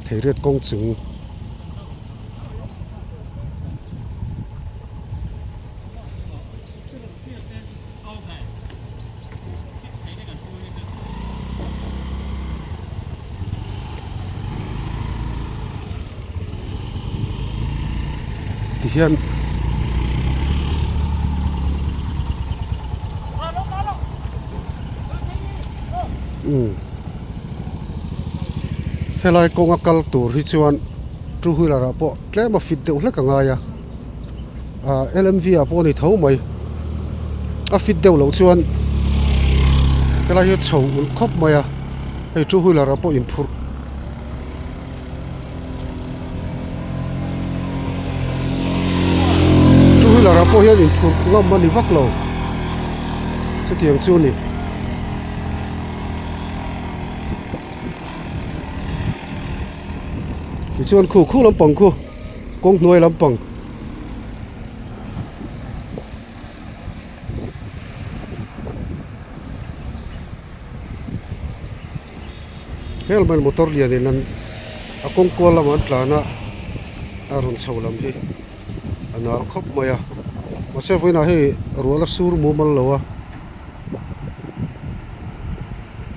Theiriat kawng chung Tihian umm helai kawnga kal tur hi chuan two wheeler ah pawh tlem a fit deuh hlek a ngai a. ah lmv ah pawh a ni tho mai a fit deuh loh chuan helai hi a chho ulh khawp mai a hei two wheeler ah pawh inphurh two wheeler ah pawh hian inphurh ngam a ni vak lo chutiang chu a ni. Tichuan khu khu lampang khu kawng hnuai lampang helmet motor lian in an a kawng kual lamah an tlan a a rawn chho lam hi a nal khawp mai a mahse vawiinah hei ruah la sur mumal lo a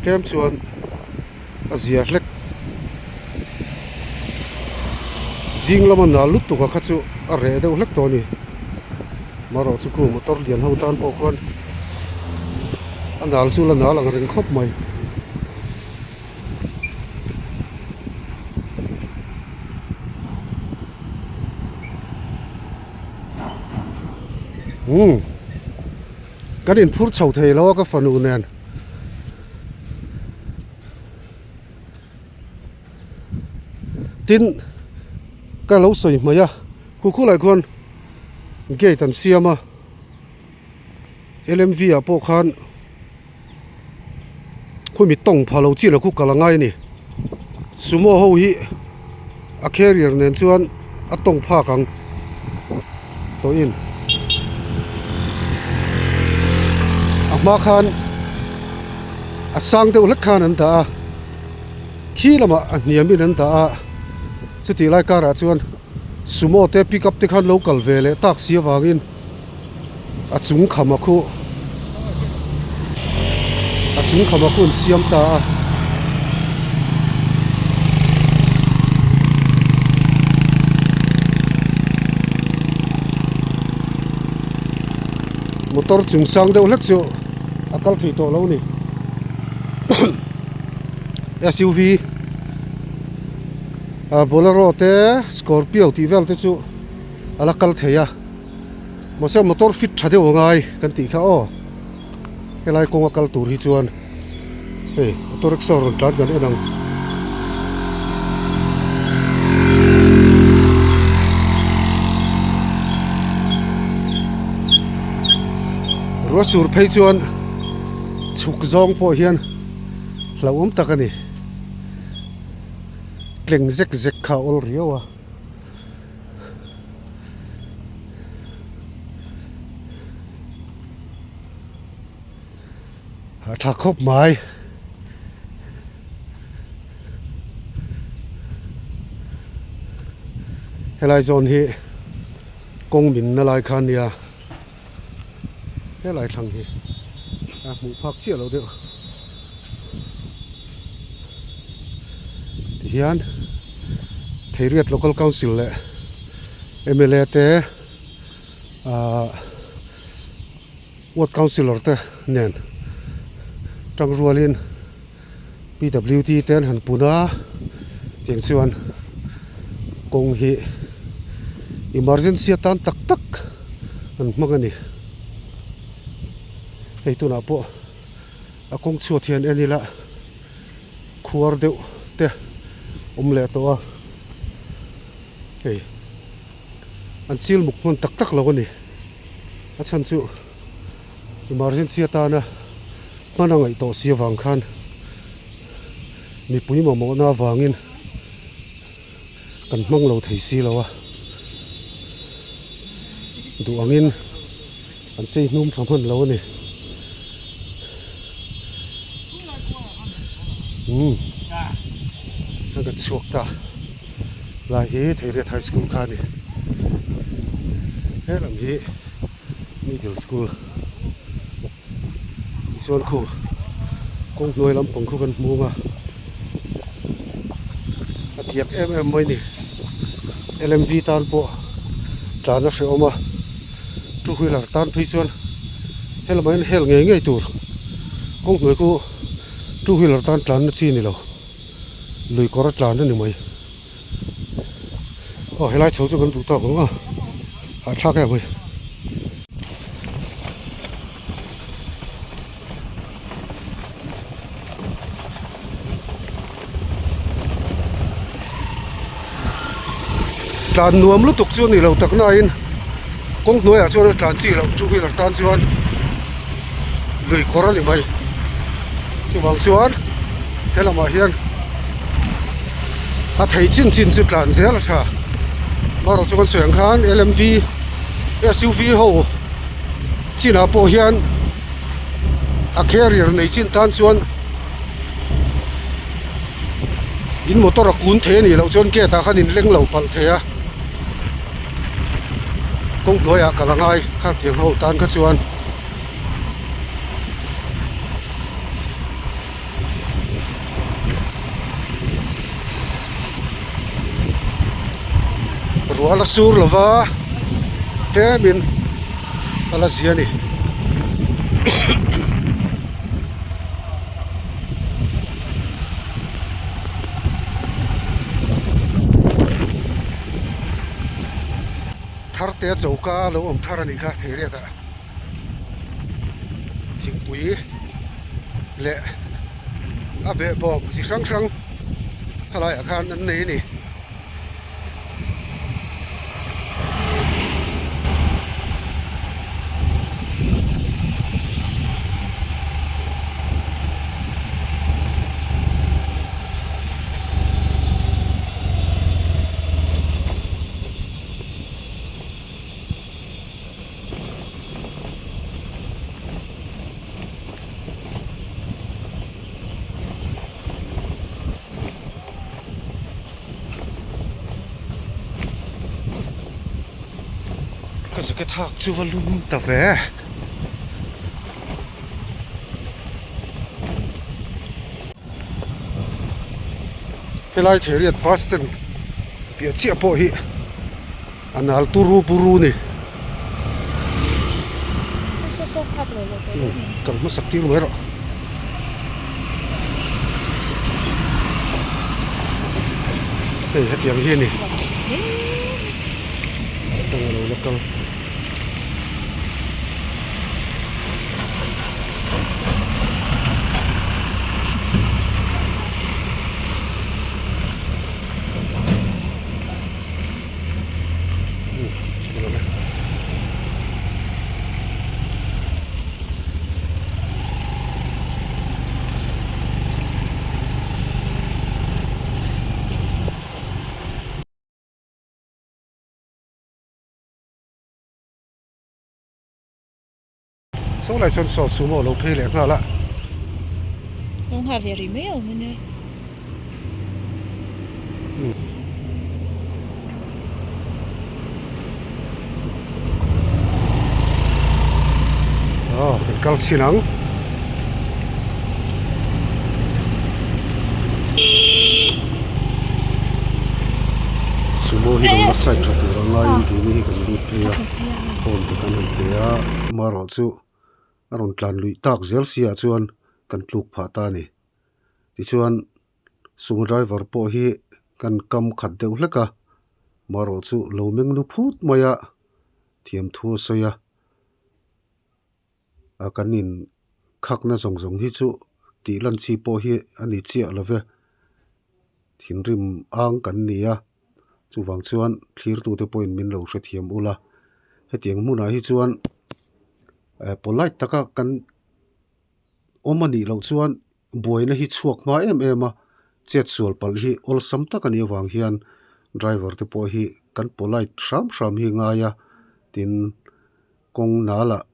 tlem chuan. a zia hlek zing lama nal lutuk a kha chu a reh deuh hlek tawh a ni marawh chu khu motor lian ho tan pawh khuan a nal chu la nal ang reng khawp mai. Umm kan inphur chho thei lo a ka fanu nen. Tin ka lo sawi hmai a khu khulai khuan gate an siam a lmv ah pawh khan khumi tawng pha lo chin a khu kal a ngai a ni sumo ho hi a carrier nen chuan a tawng phak ang tawhin a hma khan a sang deuh hlek khan an dah a khi lamah a hniam in an dah a chutih lai karah chuan sumo te pickup te khan lo kal ve leh tak si avangin a chung kham a khuh a chung kham a khuh an siam ta a. Motor chung sang deuh hlek chu a kal thei tawh lo a ni S_U_V ah bolero te scorpio tih vel te chu a la kal thei a. Mahse motor fit tha deuh a ngai kan tih kha aw helai kawnga kal tur hi chuan hei auto rickshaw rawn tlan kan en ang. Ruah sur phei chuan chhuk zawng pawh hian hlauhawm tak a ni tleng zek zek kha a awl riau a. A tha khawp mai helai zawn hi kawng min na lai kha a nia helai thlang hi a hmuh phak chiah loh deuh tihian Theiriat Local Council leh M_L_A te ahh Ward Councillor te nen tangrualin P_W_D te an han pun a tiang chuan kawng hi emergency atan tak tak an hmang a ni hei tunah pawh a kawng chhuat hian en ila khuar deuh te awm leh tawh a hei an chil muk hman tak tak lo a ni a chhan chu emergency atana hman a ngaih tawh si avang khan mipui mamawhna avangin. Kan hmang lo thei si lo a, duh angin an chei hnum tha hman lo a ni. Umm a kan chhuak ta lai hi Theiriat High School kha a ni. Helam hi Middle School. Tichuan khu kawng hnuai lampang khu kan hmung a a tiak em em mai ni L M V tan pawh tlan a hrehawm a two wheeler tan phei chuan helamah hian hel ngei ngei tur kawng hnuai khu two wheeler tan tlan na chi a ni lo lui kawr a tlan a ni mai aw helai chho chu kan duh tawk ang a hahthlak em mai. Tlan nuam lutuk chu a ni lo tak nain kawng hnuaiah chuan a tlan chi loh two wheeler tan chuan lui kawr a ni mai chuvang chuan he lamah hian a thei chin chin chu tlan zel a tha marawh chu kan sawi ang khan L M V S U V ho chinah pawh hian a carrier nei chin tan chuan in motor a kun thei a nih loh chuan gate ah khan in leng lo palh thei a kawng hnuaiah kal a ngai khatiang ho tan kha chuan. Ruah a la sur lo va tlemin a la zia a ni. Thar te a choka lo awm thar a nih kha thei riat ah. Thingpui leh a behbawm chi hrang hrang khalaiah khan an nei a ni. Ka jacket hak chu va lum ta ve. Helai Theiriat bus stand piah chiah pawh hi. A nal turu buru ni. Kal hmasak tir mai rawh. Hei hetiang hi a ni. Tang a lo la kal. Saw lai chuan saw sumo a lo phei leh nghal a. Lo nghah ve rih mai awm ania. Aw kan kal chhin ang. Sumo hi lo la side tha tur a ngaiin keini hi kan lut phei a horn te kan han pe a amaherawhchu a rawn tlan luih tak zel si ah chuan kan tluk phah ta a ni tichuan sumo driver pawh hi kan kam khat deuh hlek a amaherawhchu lo meng nu phut mai a thiamthu a sawi a. a kan in khakna zawng zawng hi chu tih lan chi pawh hi a ni chiah lo ve thinrim ang kan ni a chuvang chuan thlir tute pawhin min lo hrethiam ula hetiang hmunah hi chuan eh polite taka kan awm a nih loh chuan buaina hi chhuak hma em em a chet sual palh hi awlsam tak a nih avang hian. Driver te pawh hi kan polite hram hram hi a ngai a tin kawng nalah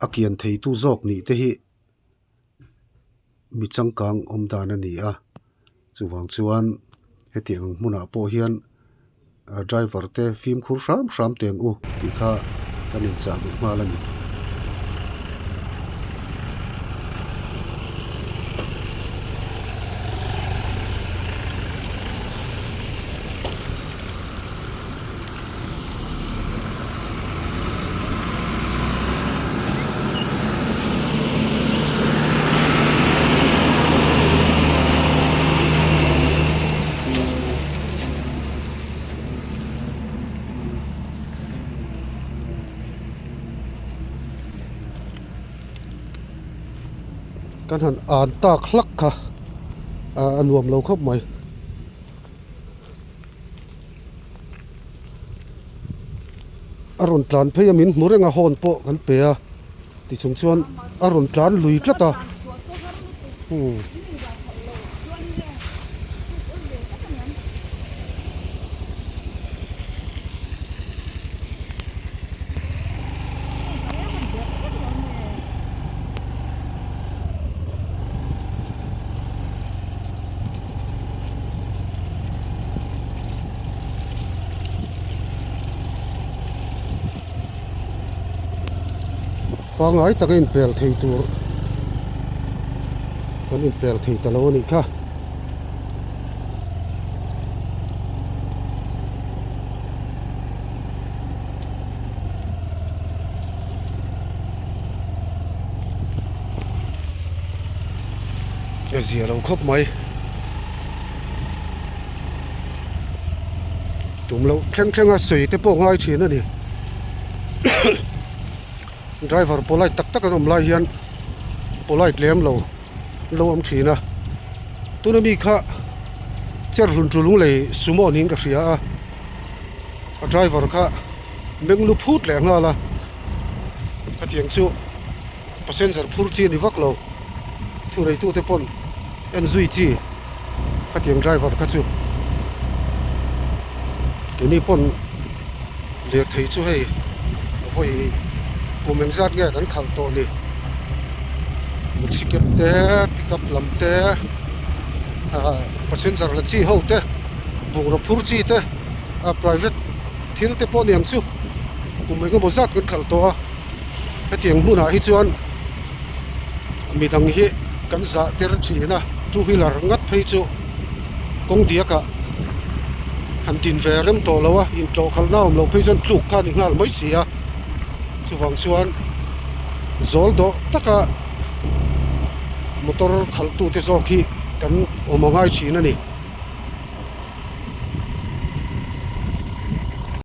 a kian thei tu zawk nih te hi mi changkang awm dan a ni a chuvang chuan hetiang ang hmunah pawh hian driver te fimkhur hram hram teh ang u tih kha kan inchah duh nghal a ni. Kan han an tak hlak kha a nuam lo khawp mai. A rawn tlan phei a min hmu reng a hawn pawh kan pe a tichung chuan a rawn tlan lui tlat a umm. Pangngai taka inpel thei tur kan inpel thei ta lo a nih kha. A zia lo khawp mai tum loh thleng thleng a sawi te pawh a ngai thin a ni driver polite tak tak an awm lai hian polite lem lo an lo awm thin a tuna mi kha chair hlun chu lunglei sumo niin ka hria a a driver kha meng lu phut leh nghal a khatiang chu. Passenger phur chi a ni vak lo, thu neitute pawn en zui chi khatiang driver kha chu keini pawn lirthei chu hei vawi kum engzat nge kan khalh tawh ni taxi cab te pickup lam te ah passenger la chi ho te bungraw phur chi te ah private thil te pawh niang chu kum engemaw zat kan khalh tawh a. Hetiang hmunah hi chuan midang hi kan zah tir thin a, two wheeler ngat phei chu kawng diakah han din ve rem tawh lo a, intlawh khalhna awm loh phei chuan tluk kha a ni nghal mai si a, chuvang chuan zawl dawh taka motor khalhtute zawk hi kan awm a ngai thin a ni.